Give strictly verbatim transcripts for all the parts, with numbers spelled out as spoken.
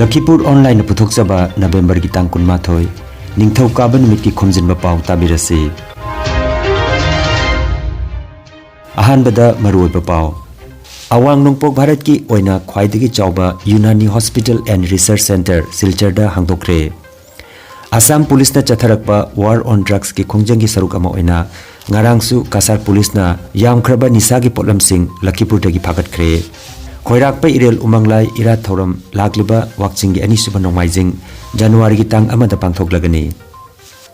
ꯂꯈꯤꯄꯨꯔ ꯑꯣꯟꯂꯥꯏꯟꯅ ꯄꯨꯊꯣꯛꯆꯕ ꯅꯕꯦꯝꯕꯔꯒꯤ ꯇꯥꯡ ꯀꯨꯟꯃꯥꯊꯣꯏ, ꯅꯤꯡꯊꯧꯀꯥꯕ ꯅꯨꯃꯤꯠꯀꯤ ꯈꯣꯝꯖꯤꯟꯕ ꯄꯥꯎ ꯇꯥꯕꯤꯔꯁꯤ꯫ ꯑꯍꯥꯟꯕꯗ ꯃꯔꯨꯑꯣꯏꯕ ꯄꯥꯎ꯫ ꯑꯋꯥꯡ ꯅꯣꯡꯄꯣꯛ ꯚꯥꯔꯠꯀꯤ ꯑꯣꯏꯅ ꯈ꯭ꯋꯥꯏꯗꯒꯤ ꯆꯥꯎꯕ Unani hospital and research centre ꯁꯤꯜꯆꯔꯗ ꯍꯥꯡꯗꯣꯛꯈ꯭ꯔꯦ꯫ ꯑꯁꯥꯝ ꯄꯨꯂꯤꯁꯅ ꯆꯠꯊꯔꯛꯄ ꯋꯥꯔ ꯑꯣꯟ ꯗ꯭ꯔꯒꯁꯀꯤ ꯈꯣꯡꯖꯪꯒꯤ ꯁꯔꯨꯛ ꯑꯃ ꯑꯣꯏꯅ ꯉꯔꯥꯡꯁꯨ ꯀꯁꯥꯔ ꯄꯨꯂꯤꯁꯅ ꯌꯥꯝꯈ꯭ꯔꯕ ꯅꯤꯁꯥꯒꯤ ꯄꯣꯠꯂꯝꯁꯤꯡ ꯂꯈꯤꯄꯨꯔꯗꯒꯤ ꯐꯥꯒꯠꯈ꯭ꯔꯦ꯫ ꯈꯣꯏꯔꯥꯛꯄ ꯏꯔꯦꯜ ꯎꯃꯪꯂꯥꯏ ꯏꯔꯥꯠ ꯊꯧꯔꯝ ꯂꯥꯛꯂꯤꯕ ꯋꯥꯛꯆꯤꯡꯒꯤ ꯑꯅꯤꯁꯨꯕ ꯅꯣꯡꯃꯥꯏꯖꯤꯡ, ꯖꯅꯋꯥꯔꯤꯒꯤ ꯇꯥꯡ ꯑꯃꯗ ꯄꯥꯡꯊꯣꯛꯂꯒꯅꯤ꯫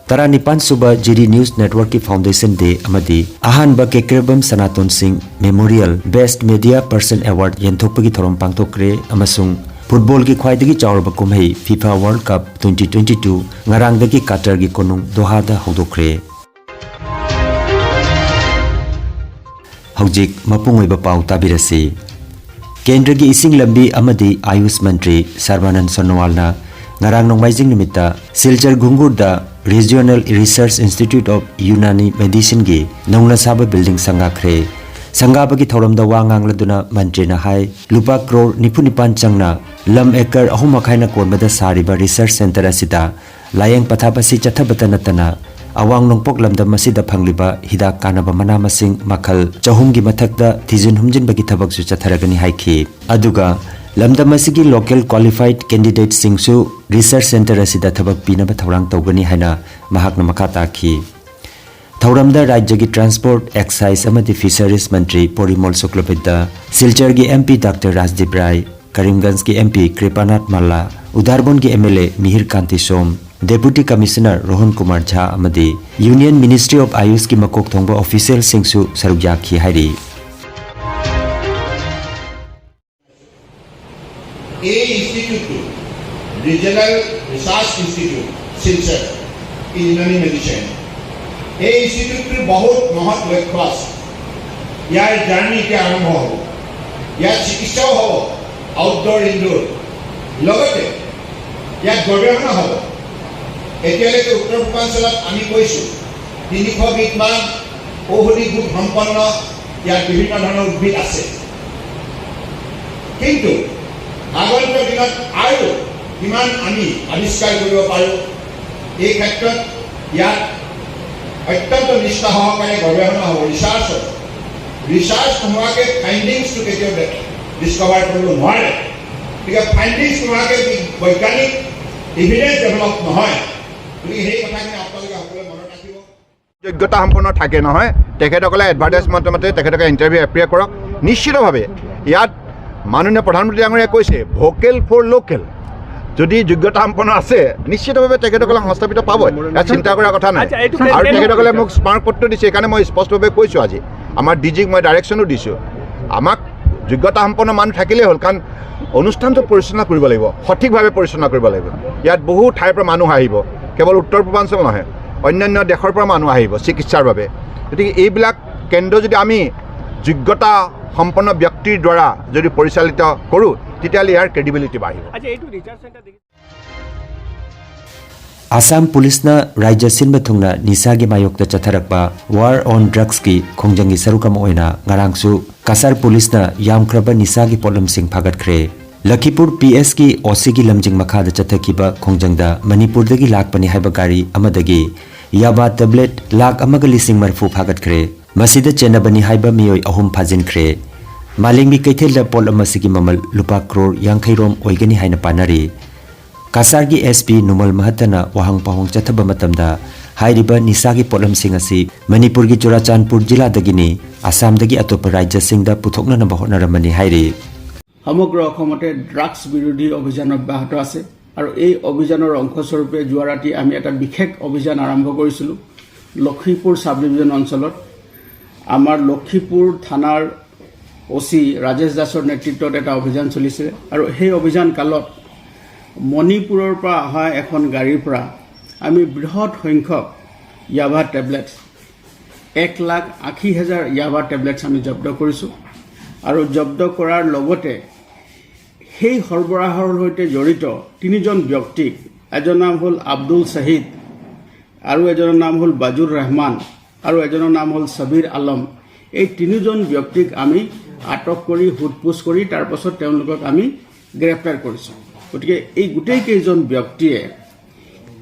ꯇꯔꯥꯅꯤꯄꯥꯟ ꯁꯨꯕ ꯖꯤꯔꯤ ꯅ꯭ꯌꯨꯁ ꯅꯦꯠꯋꯥꯔꯛꯀꯤ ꯐꯥꯎꯟꯗꯦꯁꯟ ꯗꯦ ꯑꯃꯗꯤ ꯑꯍꯥꯟꯕ Kekrebam Sanaton Singh memorial best media person award ꯌꯦꯟꯊꯣꯛꯄꯒꯤ ꯊꯧꯔꯝ ꯄꯥꯡꯊꯣꯛꯈ꯭ꯔꯦ ꯑꯃꯁꯨꯡ ꯐꯨꯠꯕꯣꯜꯒꯤ ꯈ꯭ꯋꯥꯏꯗꯒꯤ ꯆꯥꯎꯔꯕ ꯀꯨꯝꯍꯩ FIFA world cup twenty twenty two ꯉꯔꯥꯡꯗꯒꯤ ꯀꯇꯔꯒꯤ ꯀꯣꯅꯨꯡ ꯗꯣꯍꯥꯗ ꯍꯧꯗꯣꯛꯈ꯭ꯔꯦ꯫ ꯍꯧꯖꯤꯛ ꯃꯄꯨꯡ ꯑꯣꯏꯕ ꯄꯥꯎ ꯇꯥꯕꯤꯔꯁꯤ꯫ ꯀꯦꯟꯗ꯭ꯔꯒꯤ ꯏꯁꯤꯡ ꯂꯝꯕꯤ ꯑꯃꯗꯤ ꯑꯥꯌꯨꯁ ꯃꯟꯇ꯭ꯔꯤ ꯁꯔꯕꯥꯅꯟ ꯁꯣꯅꯣꯋꯥꯜꯅ ꯉꯔꯥꯡ ꯅꯣꯡꯃꯥꯏꯖꯤꯡ ꯅꯨꯃꯤꯠꯇ Silchar ꯘꯨꯡꯒꯨꯔꯗ ꯔꯤꯖꯤꯑꯣꯅꯦꯜ research institute of Unani ꯃꯦꯗꯤꯁꯤꯟꯒꯤ ꯅꯧꯅ ꯁꯥꯕ ꯕꯤꯜꯗꯤꯡ ꯁꯪꯒꯥꯈ꯭ꯔꯦ꯫ ꯁꯪꯒꯥꯕꯒꯤ ꯊꯧꯔꯝꯗ ꯋꯥ ꯉꯥꯡꯂꯗꯨꯅ ꯃꯟꯇ꯭ꯔꯤꯅ ꯍꯥꯏ, ꯂꯨꯄꯥ ꯀ꯭ꯔꯣꯔ ꯅꯤꯐꯨ ꯅꯤꯄꯥꯟ ꯆꯪꯅ ꯂꯝ ꯑꯦꯀꯔ ꯑꯍꯨꯝ ꯃꯈꯥꯏꯅ ꯀꯣꯟꯕꯗ ꯁꯥꯔꯤꯕ ꯔꯤꯁꯔꯆ ꯁꯦꯟꯇꯔ ꯑꯁꯤꯗ ꯂꯥꯌꯦꯡ ꯄꯊꯥꯞ ꯑꯁꯤ ꯆꯠꯊꯕꯇ ꯅꯠꯇꯅ ꯑꯋꯥꯡ ꯅꯣꯡꯄꯣꯛ ꯂꯝꯗꯝ ꯑꯁꯤꯗ ꯐꯪꯂꯤꯕ ꯍꯤꯗꯥꯛ ꯀꯥꯟꯅꯕ ꯃꯅꯥ ꯃꯁꯤꯡ ꯃꯈꯜ ꯆꯍꯨꯝꯒꯤ ꯃꯊꯛꯇ ꯊꯤꯖꯤꯟ ꯍꯨꯝꯖꯤꯟꯕꯒꯤ ꯊꯕꯛꯁꯨ ꯆꯠꯊꯔꯒꯅꯤ ꯍꯥꯏꯈꯤ꯫ ꯑꯗꯨꯒ ꯂꯝꯗꯝ ꯑꯁꯤꯒꯤ ꯂꯣꯀꯦꯜ ꯀ꯭ꯋꯥꯂꯤꯐꯥꯏꯗ ꯀꯦꯟꯗꯤꯗꯦꯠꯁꯤꯡꯁꯨ ꯔꯤꯁꯔꯆ ꯁꯦꯟꯇꯔ ꯑꯁꯤꯗ ꯊꯕꯛ ꯄꯤꯅꯕ ꯊꯧꯔꯥꯡ ꯇꯧꯒꯅꯤ ꯍꯥꯏꯅ ꯃꯍꯥꯛꯅ ꯃꯈꯥ ꯇꯥꯈꯤ꯫ ꯊꯧꯔꯝꯗ ꯔꯥꯖ꯭ꯌꯒꯤ ꯇ꯭ꯔꯥꯟꯁꯄꯣꯔꯠ, ꯑꯦꯛꯁꯥꯏꯖ ꯑꯃꯗꯤ ꯐꯤꯁꯔꯤꯖ ꯃꯟꯇ꯭ꯔꯤ ꯄꯣꯔꯤꯃꯣꯜ ꯁꯨꯀ꯭ꯂꯕꯩꯗ꯭ꯌ, ꯁꯤꯜꯆꯔꯒꯤ M P doctor Rajdeep Rai, ꯀꯔꯤꯝꯒꯟꯖꯀꯤ ꯑꯦꯝ ꯄꯤ ꯀ꯭ꯔꯤꯄꯥꯅꯥꯊ ꯃꯜꯂꯥ, ꯎꯗꯥꯔꯕꯣꯟꯒꯤ M L A Mihir Kanti Shome, deputy commissioner Rohan Kumar ꯖꯥ ꯑꯃꯗꯤ ꯌꯨꯅꯤꯌꯟ ꯃꯤꯅꯤꯁꯇ꯭ꯔꯤ ꯑꯣꯐ ꯑꯥꯌꯨꯁꯀꯤ ꯃꯀꯣꯛ ꯊꯣꯡꯕ ꯑꯣꯐꯤꯁꯤꯌꯦꯜꯁꯤꯡꯁꯨ ꯁꯔꯨꯛ ꯌꯥꯈꯤ ꯍꯥꯏꯔꯤ꯫ এই ইনষ্টিটিউটটো regional research institute Silchar, Unani medicine. এই ইনষ্টিটিউটটোৰ বহুত মহৎ লক্ষ্য আছে। ইয়াৰ জাৰ্ণি এতিয়া আৰম্ভ হ'ব। ইয়াত চিকিৎসাও হ'ব, আউটডোৰ, ইনডোৰ। লগতে ইয়াত গৱেষণা হ'ব। এতিয়ালৈকে উত্তৰ পূৰ্বাঞ্চলত আমি কৈছোঁ, তিনিশ বিধমান ঔষধি গুণ সম্পন্ন ইয়াত বিভিন্ন ধৰণৰ উদ্ভিদ আছে। কিন্তু আগন্তুক দিনত আৰু কিমান আমি আৱিষ্কাৰ কৰিব পাৰোঁ, এই ক্ষেত্ৰত ইয়াত অত্যন্ত নিষ্ঠা সহকাৰে গৱেষণা হ'ব, ৰিচাৰ্চ হ'ব। ৰিচাৰ্চ নোহোৱাকৈ ফাইণ্ডিংছটো কেতিয়াও ডিছকভাৰ কৰিব নোৱাৰে। গতিকে ফাইণ্ডিংছ নোহোৱাকৈ বি- বৈজ্ঞানিক এভিডেন্স ডেভেলপ নহয়। গতিকে সেই কথাখিনি আপোনালোকে সকলোৱে মনত ৰাখিব। যোগ্যতা সম্পন্ন থাকে নহয়, তেখেতসকলে এডভাৰটাইজমেণ্টৰ মতে তেখেতসকলে ইণ্টাৰভিউ এপিয়াৰ কৰক। নিশ্চিতভাৱে ইয়াত মাননীয় প্ৰধানমন্ত্ৰী ডাঙৰীয়াই কৈছে, ভোকেল ফৰ লোকেল। যদি যোগ্যতা সম্পন্ন আছে, নিশ্চিতভাৱে তেখেতসকলে সংস্থাপিত পাবই, ইয়াত চিন্তা কৰাৰ কথা নাই। আচ্ছা, এইটো আৰু কেনেকে তেখেতসকলে মোক স্মাৰকপত্ৰ দিছে, সেইকাৰণে মই স্পষ্টভাৱে কৈছোঁ আজি। আমাৰ ডি জিক মই ডাইৰেকশ্যনো দিছোঁ, আমাক যোগ্যতা সম্পন্ন মানুহ থাকিলেই হ'ল। কাৰণ অনুষ্ঠানটো পৰিচালনা কৰিব লাগিব, সঠিকভাৱে পৰিচালনা কৰিব লাগিব। ইয়াত বহু ঠাইৰ পৰা মানুহ আহিব, কেৱল উত্তৰ পূৰ্বাঞ্চল নহয়, অন্যান্য দেশৰ পৰা মানুহ আহিব চিকিৎসাৰ বাবে। গতিকে এইবিলাক কেন্দ্ৰ যদি আমি যোগ্যতা সম্পন্ন ব্যক্তিৰ দ্বাৰা যদি পৰিচালিত কৰোঁ, তেতিয়াহ'লে ইয়াৰ ক্ৰেডিবিলিটি বাঢ়িব। ꯑꯁꯥꯝ ꯄꯨꯂꯤꯁꯅ ꯔꯥꯖ꯭ꯌ ꯁꯤꯟꯕ ꯊꯨꯡꯅ ꯅꯤꯁꯥꯒꯤ ꯃꯥꯌꯣꯛꯇ ꯆꯠꯊꯔꯛꯄ ꯋꯥꯔ ꯑꯣꯟ ꯗ꯭ꯔꯒꯁꯀꯤ ꯈꯣꯡꯖꯪꯒꯤ ꯁꯔꯨꯛ ꯑꯃ ꯑꯣꯏꯅ ꯉꯔꯥꯡꯁꯨ ꯀꯁꯥꯔ ꯄꯨꯂꯤꯁꯅ ꯌꯥꯝꯈ꯭ꯔꯕ ꯅꯤꯁꯥꯒꯤ ꯄꯣꯠꯂꯝꯁꯤꯡ ꯐꯥꯒꯠꯈ꯭ꯔꯦ꯫ ꯂꯈꯤꯄꯨꯔ ꯄꯤ ꯑꯦꯁꯀꯤ ꯑꯣ ꯁꯤꯒꯤ ꯂꯝꯖꯤꯡ ꯃꯈꯥꯗ ꯆꯠꯊꯈꯤꯕ ꯈꯣꯡꯖꯪꯗ ꯃꯅꯤꯄꯨꯔꯗꯒꯤ ꯂꯥꯛꯄꯅꯤ ꯍꯥꯏꯕ ꯒꯥꯔꯤ ꯑꯃꯗꯒꯤ ꯌꯥꯕꯥ ꯇꯦꯕ꯭ꯂꯦꯠ ꯂꯥꯈ ꯑꯃꯒ ꯂꯤꯁꯤꯡ ꯃꯔꯤꯐꯨ ꯐꯥꯒꯠꯈ꯭ꯔꯦ꯫ ꯃꯁꯤꯗ ꯆꯦꯟꯅꯕꯅꯤ ꯍꯥꯏꯕ ꯃꯤꯑꯣꯏ ꯑꯍꯨꯝ ꯐꯥꯖꯤꯟꯈ꯭ꯔꯦ꯫ ꯃꯥꯂꯦꯝꯒꯤ ꯀꯩꯊꯦꯜꯗ ꯄꯣꯠꯂꯝ ꯑꯁꯤꯒꯤ ꯃꯃꯜ ꯂꯨꯄꯥ ꯀ꯭ꯔꯣꯔ ꯌꯥꯡꯈꯩ ꯔꯣꯝ ꯑꯣꯏꯒꯅꯤ ꯍꯥꯏꯅ ꯄꯥꯅꯔꯤ꯫ ꯀꯁꯥꯔꯒꯤ ꯑꯦꯁ ꯄꯤ ꯅꯨꯃꯜ ꯃꯍꯠꯇꯅ ꯋꯥꯍꯪ ꯄꯥꯎꯍꯪ ꯆꯠꯊꯕ ꯃꯇꯝꯗ ꯍꯥꯏꯔꯤꯕ ꯅꯤꯁꯥꯒꯤ ꯄꯣꯠꯂꯝꯁꯤꯡ ꯑꯁꯤ ꯃꯅꯤꯄꯨꯔꯒꯤ ꯆꯨꯔꯥꯆꯥꯟꯄꯨꯔ ꯖꯤꯂꯥꯗꯒꯤꯅꯤ, ꯑꯁꯥꯝꯗꯒꯤ ꯑꯇꯣꯞꯄ ꯔꯥꯖ꯭ꯌꯁꯤꯡꯗ ꯄꯨꯊꯣꯛꯅꯅꯕ ꯍꯣꯠꯅꯔꯝꯕꯅꯤ ꯍꯥꯏꯔꯤ꯫ সমগ্ৰ অসমতে ড্ৰাগছ বিৰোধী অভিযান অব্যাহত আছে আৰু এই অভিযানৰ অংশস্বৰূপে যোৱা ৰাতি আমি এটা বিশেষ অভিযান আৰম্ভ কৰিছিলোঁ। লক্ষীপুৰ ছাব ডিভিজন অঞ্চলত আমাৰ লক্ষীপুৰ থানাৰ অ' চি ৰাজেশ দাসৰ নেতৃত্বত এটা অভিযান চলিছিলে আৰু সেই অভিযান কালত মণিপুৰৰ পৰা অহা এখন গাড়ীৰ পৰা আমি বৃহৎ সংখ্যক য়াবা টেবলেটছ, এক লাখ আশী হাজাৰ য়াবা টেবলেটছ আমি জব্দ কৰিছোঁ আৰু জব্দ কৰাৰ লগতে সেই সৰবৰাহৰ সৈতে জড়িত তিনিজন ব্যক্তিক, এজনৰ নাম হ'ল আব্দুল শ্বাহিদ আৰু এজনৰ নাম হ'ল বাজুৰ ৰহমান আৰু এজনৰ নাম হ'ল ছবিৰ আলম। এই তিনিজন ব্যক্তিক আমি আটক কৰি সোধ পোছ কৰি তাৰ পাছত তেওঁলোকক আমি গ্ৰেপ্তাৰ কৰিছোঁ। গতিকে এই গোটেইকেইজন ব্যক্তিয়ে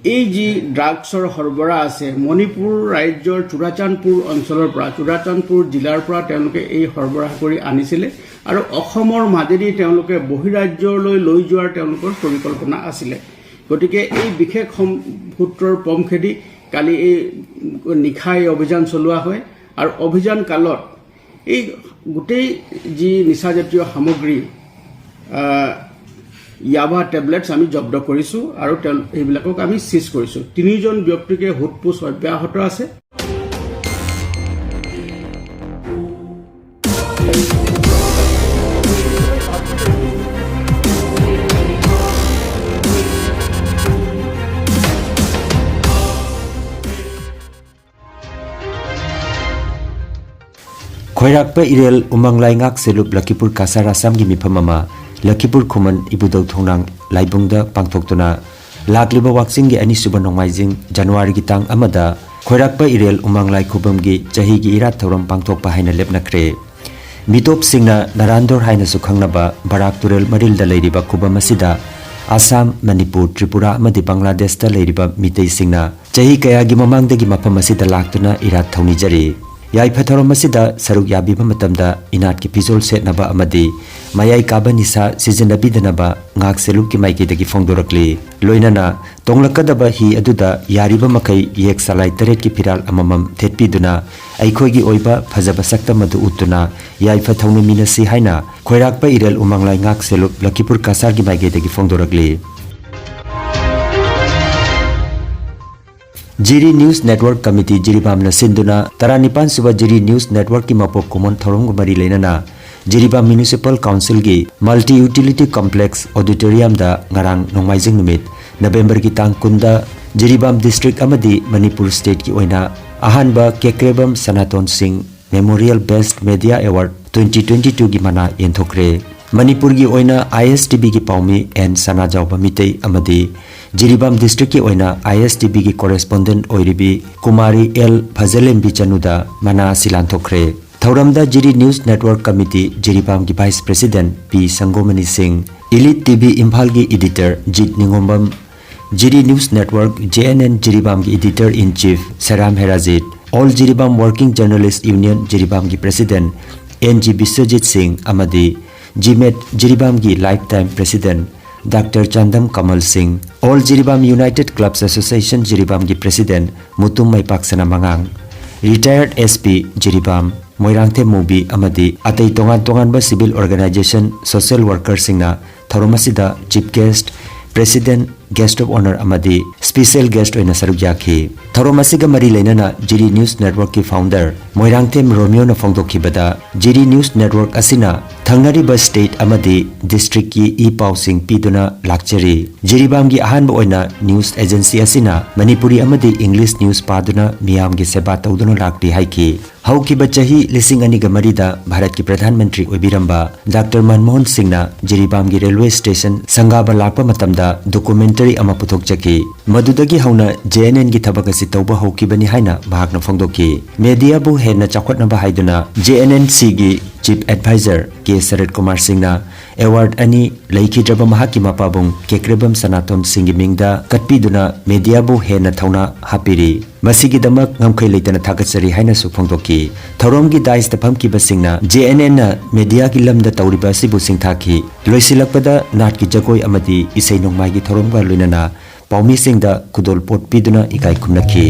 এই যি ড্ৰাগছৰ সৰবৰাহ আছে, মণিপুৰ ৰাজ্যৰ চুৰাচান্দপুৰ অঞ্চলৰ পৰা, চুৰাচান্দপুৰ জিলাৰ পৰা তেওঁলোকে এই সৰবৰাহ কৰি আনিছিলে আৰু অসমৰ মাজেদি তেওঁলোকে বহিৰাজ্যলৈ লৈ যোৱাৰ তেওঁলোকৰ পৰিকল্পনা আছিলে। গতিকে এই বিশেষ সম- সূত্ৰৰ পমখেদি কালি এই নিশা এই অভিযান চলোৱা হয় আৰু অভিযান কালত এই গোটেই যি নিচাজাতীয় সামগ্ৰী, আহ, ইয়াবা টেবলেটছ আমি জব্দ কৰিছোঁ আৰু তেওঁ এইবিলাকক আমি চিজ কৰিছোঁ। তিনিজন ব্যক্তিকে সোধপোছ অব্যাহত আছে। ꯈꯣꯏꯔꯥꯛꯄ ꯏꯔꯦꯜ ꯎꯃꯪ ꯂꯥꯏꯉꯥꯛ ꯁꯦꯂꯨꯞ ꯂꯈꯤꯄꯨꯔ ꯀꯁꯥꯔ ꯑꯁꯥꯝꯒꯤ ꯃꯤꯐꯝ ꯑꯃ ꯂꯈꯤꯄꯨꯔ ꯈꯨꯃꯟ ꯏꯕꯨꯙꯧ ꯊꯣꯡꯅꯥꯡ ꯂꯥꯏꯕꯨꯡꯗ ꯄꯥꯡꯊꯣꯛꯇꯨꯅ ꯂꯥꯛꯂꯤꯕ ꯋꯥꯛꯆꯤꯡꯒꯤ ꯑꯅꯤꯁꯨꯕ ꯅꯣꯡꯃꯥꯏꯖꯤꯡ ꯖꯅꯋꯥꯔꯤꯒꯤ ꯇꯥꯡ ꯑꯃꯗ ꯈꯣꯏꯔꯥꯛꯄ ꯏꯔꯦꯜ ꯎꯃꯪ ꯂꯥꯏ ꯈꯨꯕꯝꯒꯤ ꯆꯍꯤꯒꯤ ꯏꯔꯥꯠ ꯊꯧꯔꯝ ꯄꯥꯡꯊꯣꯛꯄ ꯍꯥꯏꯅ ꯂꯦꯞꯅꯈ꯭ꯔꯦ꯫ ꯃꯤꯇꯣꯞꯁꯤꯡꯅ ꯅꯔꯥꯟꯗꯣꯔ ꯍꯥꯏꯅꯁꯨ ꯈꯪꯅꯕ ꯕꯔꯥꯛ ꯇꯨꯔꯦꯜ ꯃꯔꯤꯜꯗ ꯂꯩꯔꯤꯕ ꯈꯨꯕꯝ ꯑꯁꯤꯗ ꯑꯁꯥꯝ, ꯃꯅꯤꯄꯨꯔ, ꯇ꯭ꯔꯤꯄꯨꯔꯥ ꯑꯃꯗꯤ ꯕꯪꯒ꯭ꯂꯥꯗꯦꯁꯇ ꯂꯩꯔꯤꯕ ꯃꯤꯇꯩꯁꯤꯡꯅ ꯆꯍꯤ ꯀꯌꯥꯒꯤ ꯃꯃꯥꯡꯗꯒꯤ ꯃꯐꯝ ꯑꯁꯤꯗ ꯂꯥꯛꯇꯨꯅ ꯏꯔꯥꯠ ꯊꯧꯅꯤꯖꯔꯤ꯫ ꯌꯥꯏꯐ ꯊꯧꯔꯝ ꯑꯁꯤꯗ ꯁꯔꯨꯛ ꯌꯥꯕꯤꯕ ꯃꯇꯝꯗ ꯏꯅꯥꯠꯀꯤ ꯐꯤꯖꯣꯜ ꯁꯦꯠꯅꯕ ꯑꯃꯗꯤ ꯃꯌꯥꯏ ꯀꯥꯕ ꯅꯤꯁꯥ ꯁꯤꯖꯤꯟꯅꯕꯤꯗꯅꯕ ꯉꯥꯛ ꯁꯦꯂꯨꯞꯀꯤ ꯃꯥꯏꯀꯩꯗꯒꯤ ꯐꯣꯡꯗꯣꯔꯛꯂꯤ꯫ ꯂꯣꯏꯅꯅ ꯇꯣꯡꯂꯛꯀꯗꯕ ꯍꯤ ꯑꯗꯨꯗ ꯌꯥꯔꯤꯕ ꯃꯈꯩ ꯌꯦꯛ ꯆꯂꯥꯏ ꯇꯔꯦꯠꯀꯤ ꯐꯤꯔꯥꯜ ꯑꯃꯃꯝ ꯊꯦꯠꯄꯤꯗꯨꯅ ꯑꯩꯈꯣꯏꯒꯤ ꯑꯣꯏꯕ ꯐꯖꯕ ꯁꯛꯇꯝ ꯑꯗꯨ ꯎꯠꯇꯨꯅ ꯌꯥꯏꯐ ꯊꯧꯅꯤꯃꯤꯟꯅꯁꯤ ꯍꯥꯏꯅ ꯈꯣꯏꯔꯥꯛꯄ ꯏꯔꯦꯜ ꯎꯃꯪ ꯂꯥꯏꯉꯥꯛ ꯁꯦꯂꯨꯞ ꯂꯈꯤꯄꯨꯔ ꯀꯁꯥꯔꯒꯤ ꯃꯥꯏꯀꯩꯗꯒꯤ ꯐꯣꯡꯗꯣꯔꯛꯂꯤ꯫ ꯖꯤꯔꯤ ꯅ꯭ꯌꯨꯁ ꯅꯦꯠꯋꯔꯛ ꯀꯃꯤꯇꯤ ꯖꯤꯔꯤꯕꯥꯝꯅ ꯁꯤꯟꯗꯨꯅ ꯇꯔꯥꯅꯤꯄꯥꯟ ꯁꯨꯕ ꯖꯤꯔꯤ ꯅ꯭ꯌꯨꯁ ꯅꯦꯠꯋꯔꯛꯀꯤ ꯃꯄꯣꯛ ꯀꯨꯝꯑꯣꯟ ꯊꯧꯔꯝꯒ ꯃꯔꯤ ꯂꯩꯅꯅ ꯖꯤꯔꯤꯕꯥꯝ ꯃ꯭ꯌꯨꯅꯤꯁꯤꯄꯥꯜ ꯀꯥꯎꯟꯁꯤꯜꯒꯤ ꯃꯜꯇꯤ ꯌꯨꯇꯤꯂꯤꯇꯤ ꯀꯝꯄ꯭ꯂꯦꯛꯁ ꯑꯣꯗꯤꯇꯣꯔꯤꯌꯝꯗ ꯉꯔꯥꯡ ꯅꯣꯡꯃꯥꯏꯖꯤꯡ ꯅꯨꯃꯤꯠ ꯅꯕꯦꯝꯕꯔꯒꯤ ꯇꯥꯡ ꯀꯨꯟꯗ ꯖꯤꯔꯤꯕꯥꯝ ꯗꯤꯁꯇ꯭ꯔꯤꯛ ꯑꯃꯗꯤ ꯃꯅꯤꯄꯨꯔ ꯁ꯭ꯇꯦꯠꯀꯤ ꯑꯣꯏꯅ ꯑꯍꯥꯟꯕ Kekrebam Sanaton Singh memorial best media award twenty twenty ꯇꯨꯒꯤ ꯃꯅꯥ ꯌꯦꯟꯊꯣꯛꯈ꯭ꯔꯦ꯫ ꯃꯅꯤꯄꯨꯔꯒꯤ ꯑꯣꯏꯅ ꯑꯥꯏ ꯑꯦꯁ ꯇꯤ ꯚꯤꯒꯤ ꯄꯥꯎꯃꯤ ꯑꯦꯟ ꯁꯅꯥꯖꯥꯎꯕ ꯃꯤꯇꯩ ꯑꯃꯗꯤ ꯖꯤꯔꯤꯕꯥꯝ ꯗꯤꯁꯇ꯭ꯔꯤꯛꯀꯤ ꯑꯣꯏꯅ ꯑꯥꯏ ꯑꯦꯁ ꯇꯤ ꯚꯤꯒꯤ ꯀꯣꯔꯦꯁꯄꯣꯟꯗꯦꯟꯠ ꯑꯣꯏꯔꯤꯕꯤ ꯀꯨꯃꯥꯔꯤ ꯑꯦꯜ ꯐꯖꯂꯦꯝꯕꯤ ꯆꯅꯨꯗ ꯃꯅꯥ ꯑꯁꯤ ꯂꯥꯟꯊꯣꯛꯈ꯭ꯔꯦ꯫ ꯊꯧꯔꯝꯗ ꯖꯤꯔꯤ ꯅ꯭ꯌꯨꯁ ꯅꯦꯠꯋꯔꯛ ꯀꯃꯤꯇꯤ ꯖꯤꯔꯤꯕꯥꯝꯒꯤ vice president P Sangomani Singh, Elite T V ꯏꯝꯐꯥꯜꯒꯤ editor ꯖꯤꯠ ꯅꯤꯉꯣꯝꯕꯝ, Jiri News Network J N N ꯖꯤꯔꯤꯕꯥꯝꯒꯤ editor in chief ꯁꯦꯔꯥꯝ ꯍꯦꯔꯥꯖꯤꯠ, All Jiribam Working Journalist Union ꯖꯤꯔꯤꯕꯥꯝꯒꯤ president N G Biswajit ꯁꯤꯡ ꯑꯃꯗꯤ GMAT ꯖꯤꯔꯤꯕꯥꯝꯒꯤ lifetime president Doctor Chandam ꯀꯃꯜ ꯁꯤꯡ, All Jiribam United Clubs Association ꯖꯤꯔꯤꯕꯥꯝꯒꯤ president Mutum ꯃꯩꯄꯥꯛꯁꯅꯥ ꯃꯉꯥꯡ, retired S P Jiribam, Moirangthem ꯃꯨꯕꯤ ꯑꯃꯗꯤ ꯑꯇꯩ ꯇꯣꯉꯥꯟ ꯇꯣꯉꯥꯟꯕ civil organization, social workerꯁꯤꯡꯅ ꯊꯧꯔꯝ ꯑꯁꯤꯗ chief guest, president, guest of honour ꯑꯃꯗꯤ special guest ꯑꯣꯏꯅ ꯁꯔꯨꯛ ꯌꯥꯈꯤ꯫ ꯊꯧꯔꯝ ꯑꯁꯤꯒ ꯃꯔꯤ ꯂꯩꯅꯅ ꯖꯤꯔꯤ News Networkꯀꯤ founder ꯃꯣꯏꯔꯥꯡꯊꯦꯝ ꯔꯣꯃꯤꯌꯣꯅ ꯐꯣꯡꯗꯣꯛꯈꯤꯕꯗ, ꯖꯤꯔꯤ News Network ꯑꯁꯤꯅ ꯊꯪꯅꯔꯤꯕ state ꯑꯃꯗꯤ districtꯀꯤ ꯏ ꯄꯥꯎꯁꯤꯡ ꯄꯤꯗꯨꯅ ꯂꯥꯛꯆꯔꯤ꯫ ꯖꯤꯔꯤꯕꯥꯝꯒꯤ ꯑꯍꯥꯟꯕ ꯑꯣꯏꯅ news agency ꯑꯁꯤꯅ ꯃꯅꯤꯄꯨꯔꯤ ꯑꯃꯗꯤ English news ꯄꯥꯗꯨꯅ ꯃꯤꯌꯥꯝꯒꯤ ꯁꯦꯕꯥ ꯇꯧꯗꯨꯅ ꯂꯥꯛꯂꯤ ꯍꯥꯏꯈꯤ꯫ ꯍꯧꯈꯤꯕ ꯆꯍꯤ ꯂꯤꯁꯤꯡ ꯑꯅꯤꯒ ꯃꯔꯤꯗ ꯚꯥꯔꯠꯀꯤ ꯄ꯭ꯔꯙꯥꯟ ꯃꯟꯇ꯭ꯔꯤ ꯑꯣꯏꯕꯤꯔꯝꯕ ꯗꯥꯛꯇꯔ ꯃꯟꯃꯣꯍꯟ ꯁꯤꯡꯅ ꯖꯤꯔꯤꯕꯥꯝꯒꯤ railway station ꯁꯪꯒꯥꯕ ꯂꯥꯛꯄ ꯃꯇꯝꯗ documentary ꯑꯃ ꯄꯨꯊꯣꯛꯆꯈꯤ꯫ ꯃꯗꯨꯗꯒꯤ ꯍꯧꯅ J N Nꯒꯤ ꯊꯕꯛ ꯑꯁꯤ ꯇꯧꯕ ꯍꯧꯈꯤꯕꯅꯤ ꯍꯥꯏꯅ ꯃꯍꯥꯛꯅ ꯐꯣꯡꯗꯣꯛꯈꯤ꯫ Mediaꯕꯨ ꯍꯦꯟꯅ ꯆꯥꯎꯈꯠꯅꯕ ꯍꯥꯏꯗꯨꯅ J N N Cꯒꯤ chief advisor ꯀꯦ ꯁꯔꯠ ꯀꯨꯃꯥꯔ ꯁꯤꯡꯅ award ꯑꯅꯤ ꯂꯩꯈꯤꯗ꯭ꯔꯕ ꯃꯍꯥꯛꯀꯤ ꯃꯄꯥꯕꯨꯡ ꯀꯦꯀ꯭ꯔꯦꯕꯝ ꯁꯅꯥꯇꯣꯟ ꯁꯤꯡꯒꯤ ꯃꯤꯡꯗ ꯀꯠꯄꯤꯗꯨꯅ mediaꯕꯨ ꯍꯦꯟꯅ ꯊꯧꯅꯥ ꯍꯥꯞꯄꯤꯔꯤ꯫ ꯃꯁꯤꯒꯤꯗꯃꯛ ꯉꯝꯈꯩ ꯂꯩꯇꯅ ꯊꯥꯒꯠꯆꯔꯤ ꯍꯥꯏꯅꯁꯨ ꯐꯣꯡꯗꯣꯛꯈꯤ꯫ ꯊꯧꯔꯝꯒꯤ dais ꯐꯝꯈꯤꯕꯁꯤꯡꯅ J N Nꯅ mediaꯒꯤ ꯂꯝꯗ ꯇꯧꯔꯤꯕ ꯑꯁꯤꯕꯨ ꯁꯤꯡꯊꯥꯈꯤ꯫ ꯂꯣꯏꯁꯤꯜꯂꯛꯄꯗ ꯅꯥꯠꯀꯤ ꯖꯒꯣꯏ ꯑꯃꯗꯤ ꯏꯁꯩ ꯅꯣꯡꯃꯥꯏꯒꯤ ꯊꯧꯔꯝꯒ ꯂꯣꯏꯅꯅ ꯄꯥꯎꯃꯤꯁꯤꯡꯗ ꯈꯨꯗꯣꯜꯄꯣꯠ ꯄꯤꯗꯨꯅ ꯏꯀꯥꯏ ꯈꯨꯝꯅꯈꯤ꯫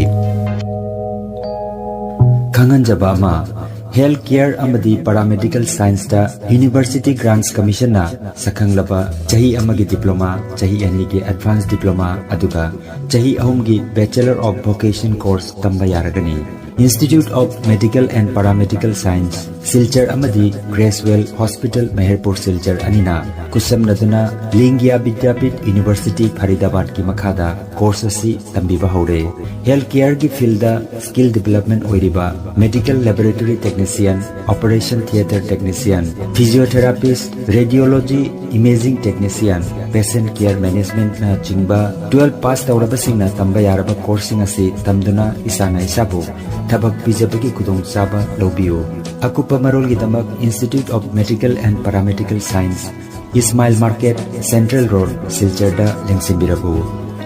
ꯈꯪꯍꯟꯖꯕ ꯑꯃ, health care ꯑꯃꯗꯤ paramedical scienceꯇ University Grants Commissionꯅ ꯁꯛꯈꯪꯂꯕ ꯆꯍꯤ ꯑꯃꯒꯤ diploma, ꯆꯍꯤ ꯑꯅꯤꯒꯤ advanced diploma, ꯑꯗꯨꯒ ꯆꯍꯤ ꯑꯍꯨꯝꯒꯤ Bachelor of Vocation course ꯇꯝꯕ ꯌꯥꯔꯒꯅꯤ꯫ Institute of Medical and Paramedical Science, Silchar ꯑꯃꯗꯤ Gracewell Hospital, ꯃꯦꯍꯔꯄꯨꯔ ꯁꯤꯜꯆꯔ ꯑꯅꯤꯅ ꯈꯨꯠꯁꯝꯅꯗꯨꯅ ꯂꯤꯡꯒꯤꯌꯥ ꯕꯤꯗ꯭ꯌꯥꯄꯤꯊ University, ꯐꯔꯤꯗꯥꯕꯥꯗꯀꯤ ꯃꯈꯥꯗ course ꯑꯁꯤ ꯇꯝꯕꯤꯕ ꯍꯧꯔꯦ꯫ Health careꯒꯤ fieldꯗ skill development ꯑꯣꯏꯔꯤꯕ medical laboratory technician, operation theatre technician, physiotherapist, radiology, imaging technician, patient care managementꯅ ꯆꯤꯡꯕ twelve pass ꯇꯧꯔꯕꯁꯤꯡꯅ ꯇꯝꯕ ꯌꯥꯔꯕ courseꯁꯤꯡ ꯑꯁꯤ ꯇꯝꯗꯨꯅ ꯏꯁꯥꯅ ꯏꯁꯥꯕꯨ ꯊꯕꯛ ꯄꯤꯖꯕꯒꯤ ꯈꯨꯗꯣꯡꯆꯥꯕ ꯂꯧꯕꯤꯌꯨ꯫ ꯑꯀꯨꯞꯄ ꯃꯔꯣꯜꯒꯤꯗꯃꯛ Institute of Medical and Paramedical Science, Ismail market, central road, ꯁꯤꯜꯆꯔꯗ ꯂꯦꯡꯁꯤꯟꯕꯤꯔꯛꯎ,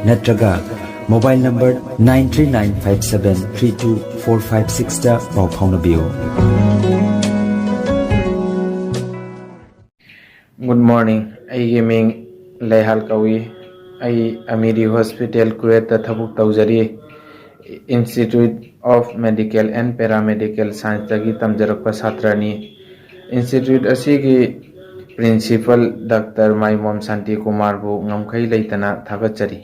ꯅꯠꯇ꯭ꯔꯒ mobile number nine three nine five seven three two four five sixꯇ ꯄꯥꯎ ꯐꯥꯎꯅꯕꯤꯌꯨ꯫ Good morning. ꯑꯩꯒꯤ ꯃꯤꯡ ꯂꯩꯍꯥꯜ ꯀꯧꯏ꯫ ꯑꯩ ꯑꯃꯤꯔꯤ ꯍꯣꯁꯄꯤꯇꯥꯜ ꯀꯨꯋꯦꯠꯇ ꯊꯕꯛ ꯇꯧꯖꯔꯤ꯫ Institute of Medical and Paramedical Scienceꯇꯒꯤ ꯇꯝꯖꯔꯛꯄ ꯁꯥꯇ꯭ꯔꯅꯤ꯫ Institute ꯑꯁꯤꯒꯤ principal ꯗꯥꯛꯇꯔ ꯃꯥꯏꯃꯣꯝ ꯁꯥꯟꯇꯤ ꯀꯨꯃꯥꯔꯕꯨ ꯉꯝꯈꯩ ꯂꯩꯇꯅ ꯊꯥꯒꯠꯆꯔꯤ꯫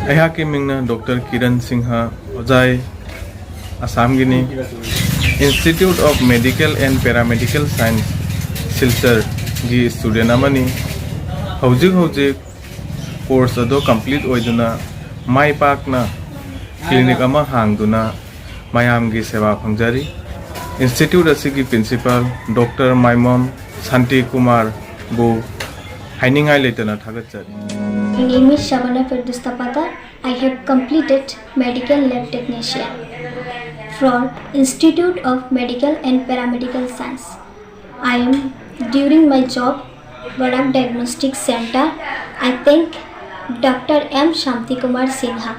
ꯑꯩꯍꯥꯛꯀꯤ ꯃꯤꯡꯅ ꯗꯣꯛꯇꯔ ꯀꯤꯔꯟ ꯁꯤꯡꯍ, ꯑꯣꯖꯥꯏ, ꯑꯁꯥꯝꯒꯤꯅꯤ꯫ Institute of Medical and Paramedical Science, ꯁꯤꯜꯆꯔꯒꯤ student ꯑꯃꯅꯤ꯫ ꯍꯧꯖꯤꯛ ꯍꯧꯖꯤꯛ course ꯑꯗꯨ complete ꯑꯣꯏꯗꯨꯅ ꯃꯥꯏ ꯄꯥꯛꯅ clinic ꯑꯃ ꯍꯥꯡꯗꯨꯅ ꯃꯌꯥꯝꯒꯤ ꯁꯦꯕꯥ ꯐꯪꯖꯔꯤ꯫ Institute ꯑꯁꯤꯒꯤ principal ꯗꯣꯛꯇꯔ ꯃꯥꯏꯃꯣꯝ ꯁꯥꯟꯇꯤ ꯀꯨꯃꯥꯔꯕꯨ ꯍꯥꯏꯅꯤꯡꯉꯥꯏ ꯂꯩꯇꯅ ꯊꯥꯒꯠꯆꯔꯤ꯫ My name is Shabana Firdoustapata. I have completed medical lab technician from Institute of Medical and Paramedical Science. I am during my job, Barak Diagnostic Center. I thank Doctor M Shanti Kumar Sinha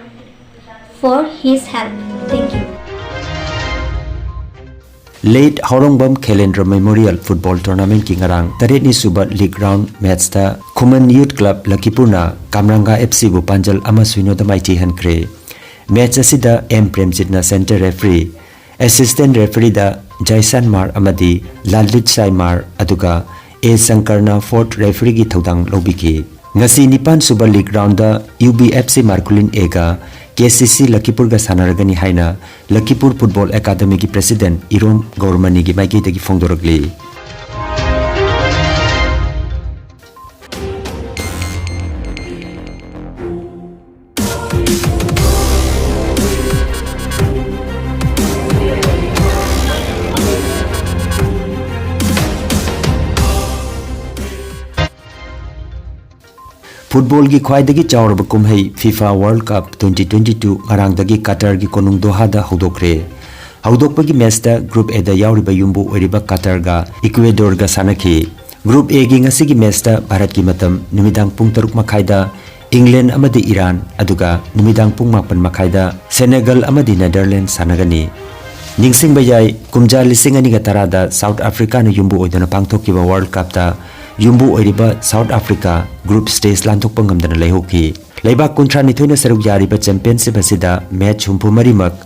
for his help. Thank you. Late ꯍꯥꯎꯔꯣꯡꯕꯝ ꯈꯦꯂꯦꯟꯗ꯭ꯔ Memorial Football Tournamentꯀꯤ ꯉꯔꯥꯡ ꯇꯔꯦꯠꯅꯤ ꯁꯨꯕ league round matchꯇ ꯈꯨꯃꯟ Youth Club ꯂꯛꯈꯤꯄꯨꯔꯅ ꯀꯥꯝꯔꯥꯡꯒꯥ FCꯕꯨ ꯄꯥꯟꯖꯜ ꯑꯃ ꯁꯤꯅꯣꯗ ꯃꯥꯏꯊꯤꯍꯟꯈ꯭ꯔꯦ꯫ Match ꯑꯁꯤꯗ M ꯄ꯭ꯔꯦꯝꯖꯤꯠꯅ center referee, assistant refereeꯗ ꯖꯥꯏꯁꯥꯟ ꯃꯥꯔ ꯑꯃꯗꯤ ꯂꯥꯜꯂꯤꯠ ꯁꯥꯏ ꯃꯥꯔ, ꯑꯗꯨꯒ A ꯁꯪꯀꯔꯅ fourth refereeꯒꯤ ꯊꯧꯗꯥꯡ ꯂꯧꯕꯤꯈꯤ꯫ ꯉꯁꯤ ꯅꯤꯄꯥꯟ ꯁꯨꯕ league roundꯗ UBFC ꯃꯥꯔꯀꯨꯂꯤꯟ Aꯒ KCC ꯂꯛꯈꯤꯄꯨꯔꯒ ꯁꯥꯟꯅꯔꯒꯅꯤ ꯍꯥꯏꯅ ꯂꯛꯈꯤꯄꯨꯔ Football Academyꯒꯤ president ꯏꯔꯣꯝ ꯒꯧꯔꯃꯅꯤꯒꯤ ꯃꯥꯏꯀꯩꯗꯒꯤ ꯐꯣꯡꯗꯣꯔꯛꯂꯤ꯫ Footballꯒꯤ ꯈ꯭ꯋꯥꯏꯗꯒꯤ ꯆꯥꯎꯔꯕ ꯀꯨꯝꯍꯩ FIFA World Cup twenty twenty-two ꯉꯔꯥꯡꯗꯒꯤ ꯀꯇꯔꯒꯤ ꯀꯣꯅꯨꯡ ꯗꯣꯍꯥꯗ ꯍꯧꯗꯣꯛꯈ꯭ꯔꯦ꯫ ꯍꯧꯗꯣꯛꯄꯒꯤ matchꯇ Group Aꯗ ꯌꯥꯎꯔꯤꯕ ꯌꯨꯝꯕꯨ ꯑꯣꯏꯔꯤꯕ ꯀꯇꯔꯒ Ecuadorꯒ ꯁꯥꯟꯅꯈꯤ꯫ Group Aꯒꯤ ꯉꯁꯤꯒꯤ matchꯇ ꯚꯥꯔꯠꯀꯤ ꯃꯇꯝ ꯅꯨꯃꯤꯗꯥꯡ ꯄꯨꯡ ꯇꯔꯨꯛ ꯃꯈꯥꯏꯗ England ꯑꯃꯗꯤ Iran, ꯑꯗꯨꯒ ꯅꯨꯃꯤꯗꯥꯡ ꯄꯨꯡ ꯃꯥꯄꯟ ꯃꯈꯥꯏꯗ Senegal ꯑꯃꯗꯤ Netherlands ꯁꯥꯟꯅꯒꯅꯤ꯫ ꯅꯤꯡꯁꯤꯡꯕ ꯌꯥꯏ, ꯀꯨꯝꯖꯥ ꯂꯤꯁꯤꯡ ꯑꯅꯤꯒ ꯇꯔꯥꯗ South Africaꯅ ꯌꯨꯝꯕꯨ ꯑꯣꯏꯗꯨꯅ ꯄꯥꯡꯊꯣꯛꯈꯤꯕ World Cupꯇ ꯌꯨꯝꯕꯨ ꯑꯣꯏꯔꯤꯕ South Africa group stage ꯂꯥꯟꯊꯣꯛꯄ ꯉꯝꯗꯅ ꯂꯩꯍꯧꯈꯤ꯫ ꯂꯩꯕꯥꯛ ꯀꯨꯟꯊ꯭ꯔꯥꯅꯤꯊꯣꯏꯅ ꯁꯔꯨꯛ ꯌꯥꯔꯤꯕ championship ꯑꯁꯤꯗ match ꯍꯨꯝꯐꯨ ꯃꯔꯤꯃꯛ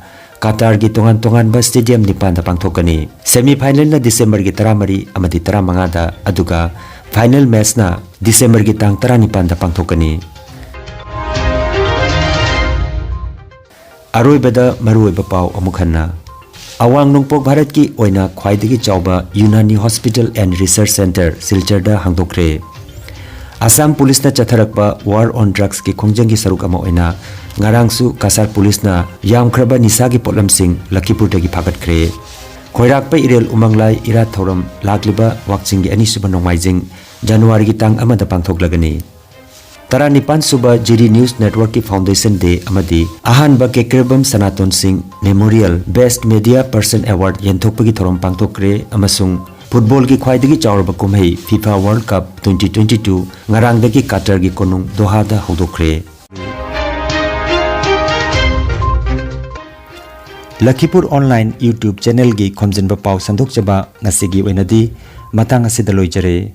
ꯀꯇꯥꯔꯒꯤ ꯇꯣꯉꯥꯟ ꯇꯣꯉꯥꯟꯕ stadium ꯅꯤꯄꯥꯟꯗ ꯄꯥꯡꯊꯣꯛꯀꯅꯤ꯫ Semi finalꯅ Decemberꯒꯤ ꯇꯔꯥꯃꯔꯤ ꯑꯃꯗꯤ ꯇꯔꯥꯃꯉꯥꯗ, ꯑꯗꯨꯒ final matchꯅ Decemberꯒꯤ ꯇꯥꯡ ꯇꯔꯥꯅꯤꯄꯥꯟꯗ ꯄꯥꯡꯊꯣꯛꯀꯅꯤ꯫ ꯑꯔꯣꯏꯕꯗ ꯃꯔꯨꯑꯣꯏꯕ ꯄꯥꯎ ꯑꯃꯨꯛ ꯍꯟꯅ꯫ ꯑꯋꯥꯡ ꯅꯣꯡꯄꯣꯛ ꯚꯥꯔꯠꯀꯤ ꯑꯣꯏꯅ ꯈ꯭ꯋꯥꯏꯗꯒꯤ ꯆꯥꯎꯕ Unani Hospital and Research Centre ꯁꯤꯜꯆꯔꯗ ꯍꯥꯡꯗꯣꯛꯈ꯭ꯔꯦ꯫ ꯑꯁꯥꯝ ꯄꯨꯂꯤꯁꯅ ꯆꯠꯊꯔꯛꯄ War on Drugsꯀꯤ ꯈꯣꯡꯖꯪꯒꯤ ꯁꯔꯨꯛ ꯑꯃ ꯑꯣꯏꯅ ꯉꯔꯥꯡꯁꯨ ꯀꯁꯥꯔ ꯄꯨꯂꯤꯁꯅ ꯌꯥꯝꯈ꯭ꯔꯕ ꯅꯤꯁꯥꯒꯤ ꯄꯣꯠꯂꯝꯁꯤꯡ ꯂꯈꯤꯄꯨꯔꯗꯒꯤ ꯐꯥꯒꯠꯈ꯭ꯔꯦ꯫ ꯈꯣꯏꯔꯥꯛꯄ ꯏꯔꯦꯜ ꯎꯃꯪꯂꯥꯏ ꯏꯔꯥꯠ ꯊꯧꯔꯝ ꯂꯥꯛꯂꯤꯕ ꯋꯥꯛꯆꯤꯡꯒꯤ ꯑꯅꯤꯁꯨꯕ ꯅꯣꯡꯃꯥꯏꯖꯤꯡ, ꯖꯅꯋꯥꯔꯤꯒꯤ ꯇꯥꯡ ꯑꯃꯗ ꯄꯥꯡꯊꯣꯛꯂꯒꯅꯤ꯫ ꯇꯔꯥꯅꯤꯄꯥꯟ ꯁꯨꯕ ꯖꯤꯔꯤ News Networkꯀꯤ Foundation Day ꯑꯃꯗꯤ ꯑꯍꯥꯟꯕ ꯀꯦꯀ꯭ꯔꯦꯕꯝ ꯁꯅꯥꯇꯣꯟ ꯁꯤꯡ Memorial Best Media Person Award ꯌꯦꯟꯊꯣꯛꯄꯒꯤ ꯊꯧꯔꯝ ꯄꯥꯡꯊꯣꯛꯈ꯭ꯔꯦ ꯑꯃꯁꯨꯡ footballꯒꯤ ꯈ꯭ꯋꯥꯏꯗꯒꯤ ꯆꯥꯎꯔꯕ ꯀꯨꯝꯍꯩ FIFA World Cup twenty twenty-two ꯉꯔꯥꯡꯗꯒꯤ ꯀꯇꯔꯒꯤ ꯀꯣꯅꯨꯡ ꯗꯣꯍꯥꯗ ꯍꯧꯗꯣꯛꯈ꯭ꯔꯦ꯫ ꯂꯈꯤꯄꯨꯔ Online YouTube channelꯒꯤ ꯈꯣꯝꯖꯤꯟꯕ ꯄꯥꯎ ꯁꯟꯗꯣꯛꯆꯕ ꯉꯁꯤꯒꯤ ꯑꯣꯏꯅꯗꯤ ꯃꯇꯥꯡ ꯑꯁꯤꯗ ꯂꯣꯏꯖꯔꯦ꯫